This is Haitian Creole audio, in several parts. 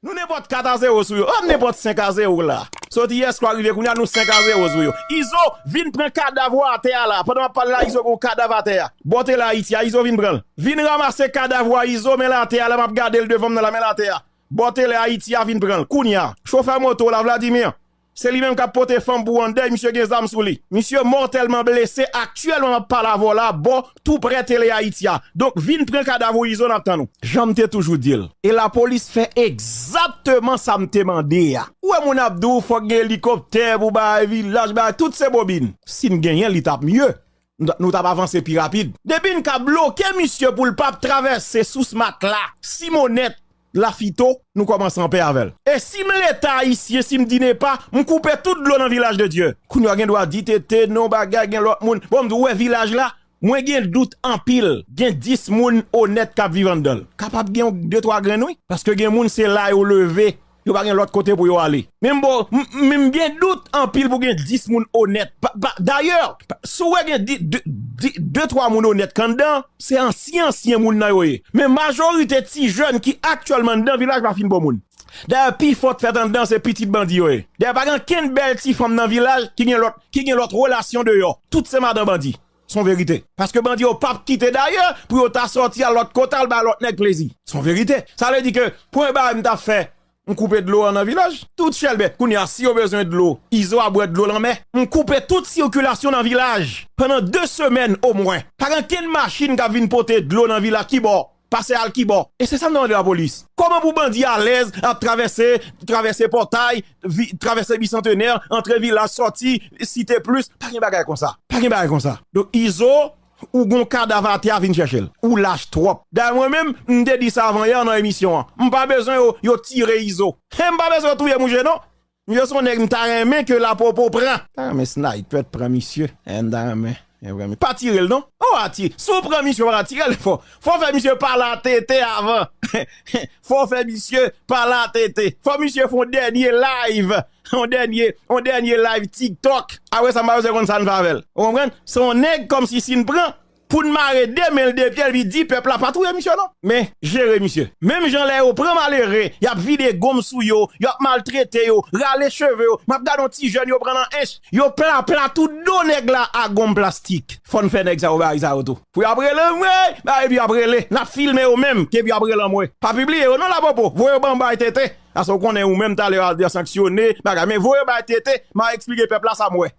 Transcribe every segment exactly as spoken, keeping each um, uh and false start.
Nou nenpòt kat a zewo sou yo. An nenpòt senk a zewo la. Soti yèswa rive kounye a, nou senk a zewo sou yo. Izo, vin pran kadav ou atè a la. Pandan m ap pale la, Izo gen yon kadav atè a. Bò tele Ayiti a, Izo vin pran l. Vin ranmase kadav ou a, Izo, men l atè a la, m ap gade l devan m nan la, men l atè a. Bò tele Ayiti a, vin pran l. Kounye a, chofè moto la, Vladimir. Se li menm k ap pote fanm pou Wonder, misye gen zam sou li. Misye mòtèlman blese, aktyèlman m ap pale avè w la, bò, tou prè tele Ayiti a. Donk, vin pran kadav ou Izo, n ap tann ou. Jan m te toujou di l. E lapolis fè egzakteman sa m te mande a. Ou wè moun ap di w fòk gen elikoptè pou bay vilaj, bay tout se bobin. Si n genyen, li t ap mye. Nou t ap avanse pi rapid. Depi n ka bloke misye pou l p ap travèse Sous Matla, Simonèt, Lafito, nou kòmanse anpè avè l. E si m Leta ayisyen, si m di ne pa, m koupe tout dlo nan Vilaj de Dye. Kounye a gen dwa di tete, non, bagay, gen lòt moun. Bon, m di w, ou wè vilaj la, mwen gen dout anpil. Gen dis moun onèt k ap viv anndan l. Kapab gen yon de twa grenn, wi. Paske gen moun se la yo leve. Yo pa gen lòt kote pou yo ale. Men m bo, m, m, m gen dout anpil pou gen dis moun onèt. Pa, pa, dayè, pa, si w wè gen di, de, di, de twa moun onèt k anndan, se ansyen, ansyen moun nan yo ye. Men majorite ti jèn ki aktyèlman anndan vilaj pa fin bon moun. Dayè, pifò k fèt anndan se pitit bandi yo ye. Dayè, pa gen kenn bèl ti fanm nan vilaj ki gen lòt, ki gen lòt relasyon deyò. Tout se madan bandi. Se yon verite. Paske bandi yo p ap kite dayè pou yo ta sòti al lòt kote al bay lòt nèg plezi. Se yon verite. Sa vle di ke premye bagay m t ap fè, m koupe dlo an nan vilaj. Tout chèlbè. Kounye a, si yo bezwen dlo, Izo a bwè dlo lanmè. M koupe tout sikilasyon nan vilaj pandan de semèn omwen. Pa gen kenn machin k ap vin pote dlo nan vilaj. Kibò? Pase al kibò. E se sa m te mande lapolis. Kòman pou bandi alèz ap travèse, travèse Pòtay, vi, travèse Bisantenè, antre vilaj, sòti Site Plis? Pa gen bagay konsa. Pa gen bagay konsa. Donk, Izo, ou gon kadav atè a, vin chèche l. Ou lach twòp. Dayè, mwen menm, m te di sa avan yè nan emisyon an. M pa bezwen yo, yo tire Izo. He, m pa bezwen yo touye mouche, non. Misye se yon nèg m ta renmen ke lapopo pran. Ta renmen sniper pran misye. Eh, m ta renmen. Eh, pran mi-, pa tire l non. Oh, a ti-, si w pran misye, w pa tire l fò. Fò w fè misye pale a tete avan. Fò w fè misye pale a tete. Fò misye fè yon dènye live. Yon dènye, yon dènye live TikTok. Apre sa, m pa bezwen konn sa n fè avè l. Ou konprann? Se yon nèg kòmsi si n pran, pou n mare de men l, de pye l, epi di pèp la pa touye misye non. Men, jere misye. Menm jan lè yo pran malere, y ap vide gonm sou yo, y ap maltrete yo, rale cheve yo. M ap gade yon ti jèn yo pran nan ench, yo plapla tout do nèg la ak gonm plastik. Fò n fè nèg sa yo bagay sa yo tou. Pou y ap rele m, wi, ba epi y ap rele. N ap filme yo menm, ke epi y ap rele anmwe. Pa pibliye yo non lapopo. Voye yo ban m bay tete. Asa w konnen ou menm talè a, a sanksyone, bagay. Men voye yo bay tete, m a eksplike pèp la sa m wè.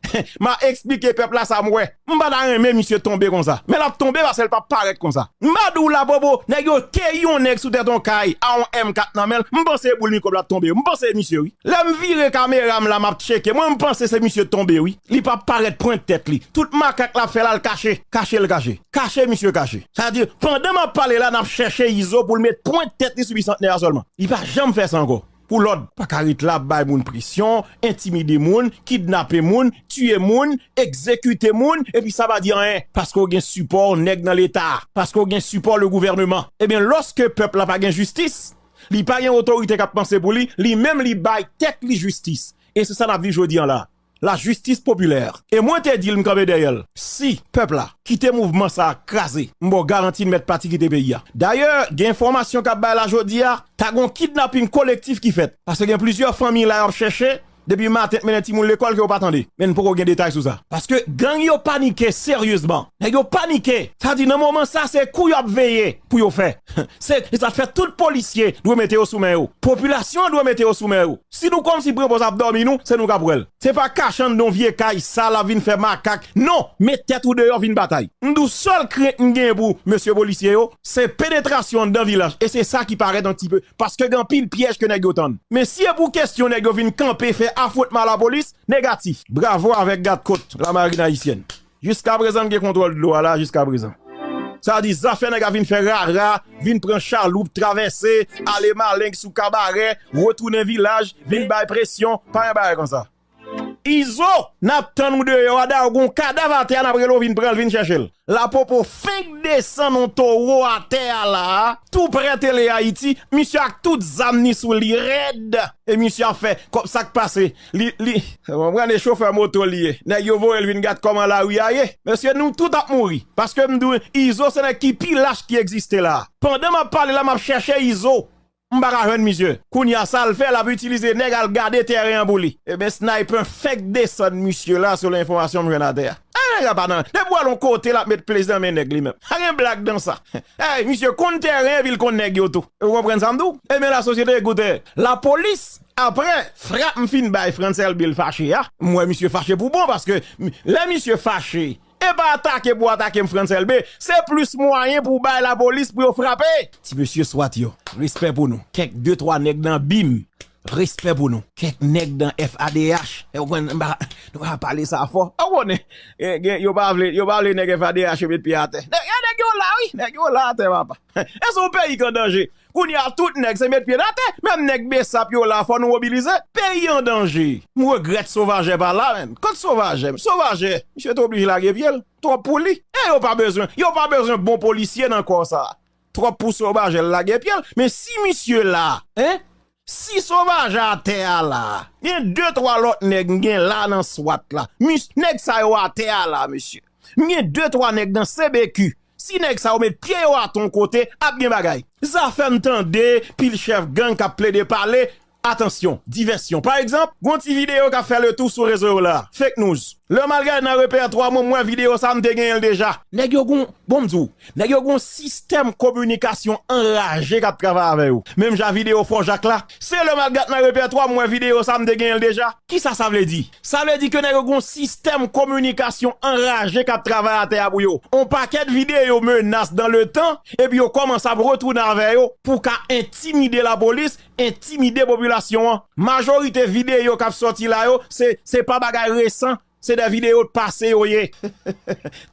M a eksplike pèp la sa m wè. M pa ta renmen misye tonbe konsa. Men l ap tonbe paske l p ap parèt konsa. M pa di w lapopo, nèg yo keyi yon nèg sou tèt yon kay a yon M kat nan men l. M panse e boul mikwòb l ap tonbe. M panse e misye wi. Lè m vire kamera m la m ap tcheke. Mwen m panse se misye tonbe wi. Li p ap parèt pwent tèt li. Tout makak l ap fè la l kache. Kache l kache. Kache misye kache. Sa di, pandan m ap pale la n ap chèche Izo pou l met pwent tèt li sou Bisantnè a sèlman. Li pa janm fè sa ankò. Pou lòd. Pa ka ret la ap bay moun presyon, entimide moun, kidnape moun, tiye moun, egzekite moun, epi sa pa di anyen, paske w gen sipò nèg nan Leta, paske w gen sipò le gouvèneman. Ebyen, lòske pèp la pa gen jistis, li pa gen otorite k ap panse pou li, li menm li bay tèt li jistis. E se sa n ap viv jodi an la. Lajistis popilè. E mwen te di l m kanpe dèyè l. Si pèp la kite mouvman sa a kraze, m ba w garanti n mèt pati kite peyi a. Dayè, gen enfòmasyon k ap bay la jodi a, ta gen yon kidnaping kolektif ki fèt. Paske gen plizyè fanmi la y ap chèche, depi maten t mennen timoun lekòl ke yo pa tande. Men n poko gen detay sou sa. Paske gang yo panike seryezman. Nèg yo panike. Sa di nan moman sa se kou y ap veye pou yo fè. Se, e sa fè tout polisye dwe mete yo sou men yo. Popilasyon an dwe mete yo sou men yo. Si nou kòmsi Prepoz ap dòmi nou, se nou k ap wè l. Se pa kache anndan yon vye kay sal ap vin fè makak. Non, met tèt ou deyò vin batay. M di w sèl krent m genyen pou mesye polisye yo, se penetrasyon anndan vilaj. E se sa ki parèt yon ti pe. Paske gen anpil pyèj ke nèg yo tann. Men si e pou kesyon nèg yo vin kanpe fè afwontman a lapolis, negatif. Bravo avèk gadkòt lamarin ayisyèn. Jiskaprezan n gen kontwòl dlo a la, jiskaprezan. Sa di zafè nèg ap vin fè rara, vin pran chaloup, travèse, ale maleng sou kabarè, retounen vilaj, vin bay presyon, pa gen bagay konsa. Izo, n ap tann ou deyò a, dayè w gen yon kadav atè a, n ap rele w vin pran l, vin chèche l. Lapopo fenk desann yon towo atè a la a, tou prè Tele Ayiti, misye ak tout zam ni sou li rèd. E misye ap fè, kòb sa k pase, li, li, w konprann, e chofè moto li ye. Nèg yo voye l vin gad kòman lari a ye. Mesye, nou tout ap mouri. Paske m di w, Izo se nèg ki pi lach ki egziste la a. Pandan m ap pale la, m ap chèche Izo. M pa ka jwenn misye. Kounye a, sa l fè, l ap itilize nèg al gade tèren an pou li. Ebyen, sniper fèk desann misye la, selon enfòmasyon m jwenn atè a. E nèg la pa nan. Depi w al yon kote, l ap met plezi nan men nèg li menm. Pa gen blag nan sa. Ey, misye konn tèren epi l konn nèg yo tou. Ou konprann sa m di w? Ebyen, lasosyete, ekoute, lapolis, apre frap m fin bay Frantz Elbé l fache a, m wè misye fache pou bon, paske m- lè misye fache, e pa atake pou atake m, Frantz Elbé, se plis mwayen pou w bay lapolis pou yo frape. Ti mesye swat yo, respè pou nou. Kèk de twa nèg nan bim, respè pou nou. Kèk nèg nan F A D H, e w konn, m pa, nou pa pale sa fò. A w konnen, e, gen, yo pa vle, yo pa vle nèg F A D H yo met pye atè. Nèg, e nèg yo la, wi, nèg yo la atè, papa. E se yon peyi k an danje. Kounye a, tout nèg se met pye n atè. Menm nèg besap yo la, fò nou mobilize. Peyi an danje. M regrèt Sovajè pa la, menm. Kot Sovajè? Sovajè, misye te oblije lage pye l. Twòp pou li. E yo pa bezwen, yo pa bezwen bon polisye nan kò sa. Twòp pou Sovajè, l lage pye l. Men si misye la, en? Si Sovajè atè a la, gen de twa lòt nèg m gen la nan swat la. Mis, nèg sa yo atè a la, mesye. M gen de twa nèg nan C B Q. Si nèg sa yo met pye yo atè yon kote, ap gen bagay. Zafè m tande pil chèf gang k ap plede pale, atansyon, divèsyon. Pa egzanp, gon ti videyo k ap fè letou sou rezo yo la. Fake news. Lè m al gade nan repètwa mwen, m wè videyo sa, m te genyen l deja. Nèg yo gon, bon m di w, nèg yo gon sistèm kominikasyon anraje k ap travay avè yo. Menm jan videyo Fò Jak la, se lè m al gade nan repètwa m, m wè videyo sa, m te genyen l deja. Kisa sa vle di? Sa vle di ke nèg yo gon sistèm kominikasyon anraje k ap travay atè a pou yo. On pakèt videyo menas dan le tan, epi yo kòmanse ap retounen avè yo pou ka entimide lapolis, entimide popilasyon an. Majorite videyo k ap sòti la yo, se, se pa bagay resan, se de videyo pase yo ye.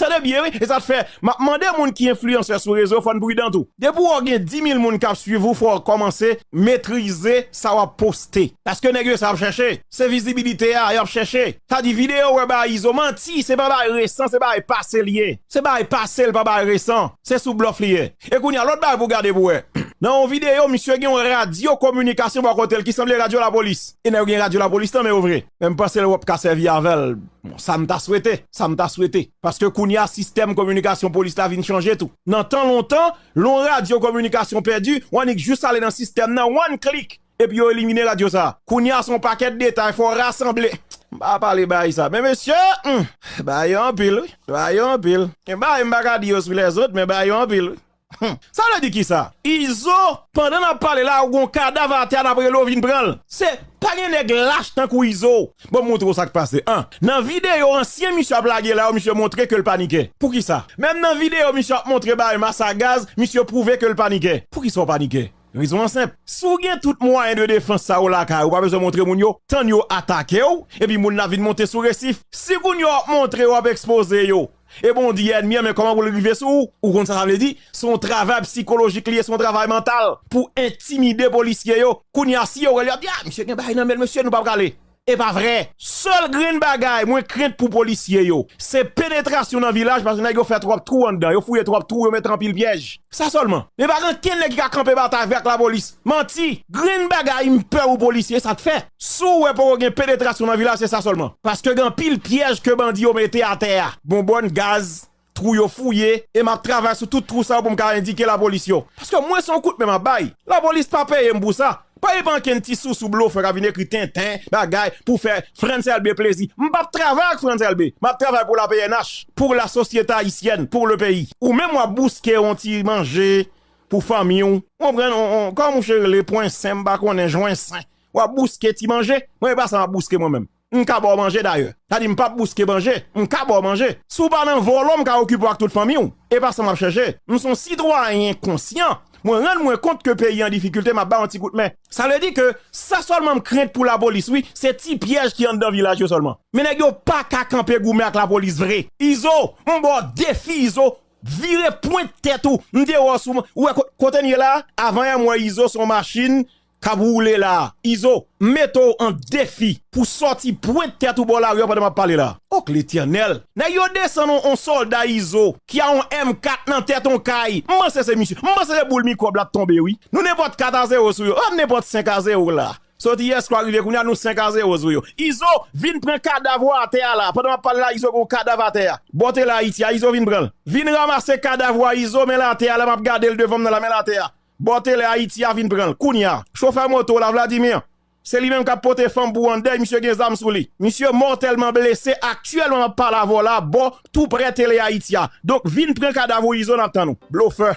Tande byen, wi, e sa t fè, m ap mande moun ki enfliyansè sou rezo, fò n pridan tou. Depi w gen dis mil moun k ap swiv ou, fò w kòmanse metrize sa w ap poste. Paske nèg yo sa y ap chèche. Se vizibilite a y ap chèche. Sa di videyo w wè bay Izo, manti, se pa bay resan, se bay pase l ye. Se bay pase l, pa bay resan. Se sou blòf li ye. E kounye a, lòt bagay pou gade pou wè. Nan yon videyo, misye gen yon radyo kominikasyon bò kote l ki sanble radyo lapolis. E nèg yo gen radyo lapolis nan men yo vre. Men m panse l w ap ka sèvi avè l. Bon, sa m ta swete, sa m ta swete. Paske kounye a, sistèm kominikasyon polis la vin chanje tou. Nan tan lontan, lè yon radyo kominikasyon pèdi, w annik jis ale nan sistèm nan, one click, epi yo elimine radyo sa a. Kounye a, se yon pakèt detay, fò w rasanble. M pa pale bagay sa. Men mesye, hmm, bagay yo anpil, wi. Bagay yo anpil. Gen bagay m pa ka di yo sou lèzòt, men bagay yo anpil, wi. Hmm. Sa vle di kisa? Izo, pandan n ap pale la, ou gon kadav atè a, n ap rele w vin pran l. Se, pa gen nèg lach tankou Izo. Bon, m montre w sa k pase. An, nan videyo ansyen misye ap lage la yo, misye montre ke l panike. Poukisa? Menm nan videyo misye ap montre bagay mas a gaz, misye pwouve ke l panike. Poukisa w panike? Rezon an senp. Si w gen tout mwayen de defans sa yo lakay ou, pa bezwen montre moun yo, tann yo atake w, epi moun nan vin monte sou resif. Si kounye a w ap montre yo, w ap ekspoze yo. E bon, w di ènmi an, men kòman pou l rive sou ou? Ou konn sa sa vle di? Se yon travay sikolojik li ye, se yon travay mantal pou entimide polisye yo. Kounye a, si yo wè l, y ap di, "A, misye gen bagay nan men l, mesye, nou p ap prale." E pa vre. Sèl grenn bagay mwen krent pou polisye yo, se penetrasyon nan vilaj, paske nèg yo fè twòp twou anndan, yo fouye twòp twou, yo mete anpil pyèj. Sa sèlman. Men pa gen kenn nèg ki ka kanpe batay vre ak lapolis. Manti. Grenn bagay m pè pou polisye, sa t fè. Si w wè poko gen penetrasyon nan vilaj, se sa sèlman. Paske gen anpil pyèj ke bandi yo mete atè a. Bonbòn gaz, twou yo fouye, e m ap travay sou tout twou sa yo pou m ka endike lapolis yo. Paske mwen se yon kout men m ap bay. Lapolis pa peye m pou sa. Pa epa ankenn ti sousou blofè k ap vin ekri tenten, bagay, pou fè Frantz Elbé plezi. M p ap travay ak Frantz Elbé. M ap travay pou la P N H, pou la sosyete ayisyèn, pou le peyi. Ou menm w ap bouske yon ti manje pou fanmi w. Ou konprann, on, on, kòman mouche rele, pwen sen, m pa konnen, jwen sen. W ap bouske ti manje. Mwen, e pa sa m ap bouske mwen menm. M ka ba w manje dayè. Sa di m p ap bouske manje. M ka ba w manje. Si w pa nan vòlò, m ka okipe w ak tout fanmi w. E pa sa m ap chèche. M se yon sitwayen konsyan. Mwen rann mwen kont ke peyi an difikilte, m ap ba w yon ti kout men. Sa vle di ke sa sèlman m krent pou lapolis, wi, se ti pyèj ki anndan vilaj yo sèlman. Men nèg yo pa ka kanpe goumen ak lapolis vre. Izo, m ba w defi, Izo, vire pwent tèt ou. M te wè w sou, ou wè ko-, kote n ye la? Avan yè m wè Izo se yon machin k ap woule la. Izo, m mete w an defi pou sòti pwent tèt ou bò lari a pandan m ap pale la. Òk Letènèl! Nèg yo desann on, on sòlda Izo ki a on M kat nan tèt on kay. M panse se misye. M panse se boul mikwòb la t tonbe, wi. Nou nenpòt kat a zewo sou yo. An nenpòt senk a zewo la. Soti yèswa rive kounye a, nou senk a zewo sou yo. Izo, vin pran kadav ou atè a la. Pandan m ap pale la, Izo gen yon kadav atè a. Bò te la Ayiti a, Izo vin pran l. Vin ranmase kadav ou a, Izo, men l atè a la, m ap gade l devan m nan la, men l atè a. Bò Tele Ayiti a vin pran l. Kounye a, chofè moto la, Vladimir, se li menm k ap pote fanm pou Wonder, misye gen zam sou li. Misye mòtèlman blese aktyèlman, m ap pale avè w la, bò tou prè Tele Ayiti a. Donk, vin pran kadav ou Izo, n ap tann ou. Blofè.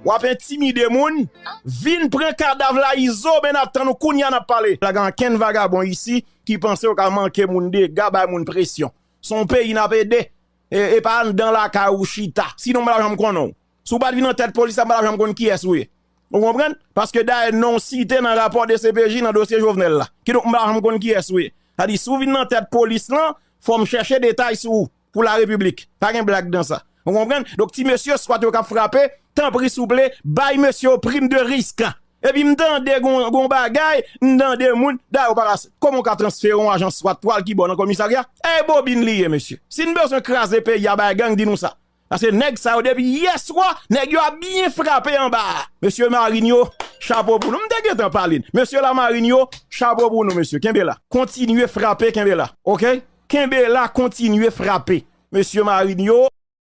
W ap entimide moun. Vin pran kadav la Izo, men n ap tann ou kounye a, n ap pale. Pa gen ankenn vagabon isi ki panse yo ka manke moun dega, bay moun presyon. Se yon peyi n ap ede. E, e pa anndan lakay ou chita. Sinon, m pa t ap janm konnen w. Si w pa t vin nan tèt polis la, m pa t ap janm konn kiyès ou ye. Ou konprann? Paske dayè non w site nan rapò D C P J nan dosye Jovenel la. Kidonk, m pa t ap janm konn kiyès ou ye. Sa di, si w vin nan tèt polis lan, fò m chèche detay sou ou pou larepiblik. Pa gen blag dan sa. Ou konprann? Donk, ti mesye swat yo k ap frape, tanpri, souple, bay mesye yo prim de risk. Epi m tande gon, gon bagay, m tande moun, dayè ou pa ka, kòman w ka transfere yon ajan swat pou al kibò nan komisarya? E bobin li ye, mesye. Si n bezwen kraze peyi a bay gang, di nou sa. Paske nèg sa yo, depi yè swa, nèg yo ap byen frape anba a. Mesye Marinho, chapo pou nou. M te gentan pale n. Mesye Lamarinho, chapo pou nou, mesye. Kenbe la. Kontinye frape, kenbe la. Oke? Kenbe la, kontinye frape. Mesye Marinho,